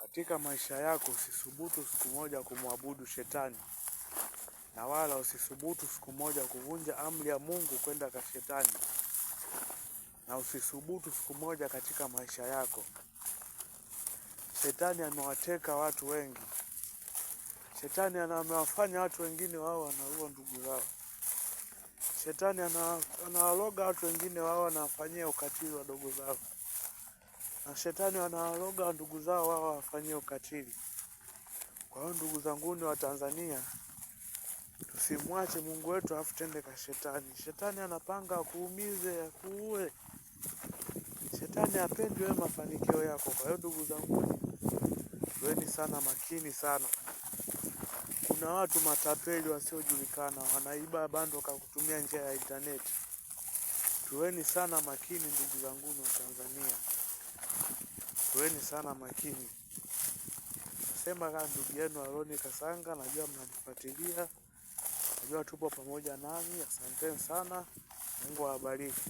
Katika maisha yako usisubutu siku moja kumwabudu shetani, na wala usisubutu siku moja kuvunja amri ya Mungu kwenda kwa shetani, na usisubutu siku moja katika maisha yako. Shetani amewateka watu wengi. Shetani amewafanya watu wengine wao wanaua ndugu zao. Shetani anawaloga watu wengine wao wanawafanyia ukatili wadogo zao, na shetani anawaloga ndugu zao wao wafanyie ukatili. Kwa hiyo ndugu zanguni wa Tanzania, tusimwache Mungu wetu afu tende kwa shetani. Shetani anapanga akuumize, akuue. Shetani hapendi wewe mafanikio yako. Kwa hiyo ndugu zanguni, weni sana makini sana. Kuna watu matapeli wasiojulikana wanaiba bando kwa kutumia njia ya intaneti. Tuweni sana makini ndugu zanguni wa Tanzania, tuweni sana makini. Nasema kama ndugu yenu Aroni Kasanga, najua mnanifuatilia, najua tupo pamoja nami. Asanteni sana, Mungu awabariki.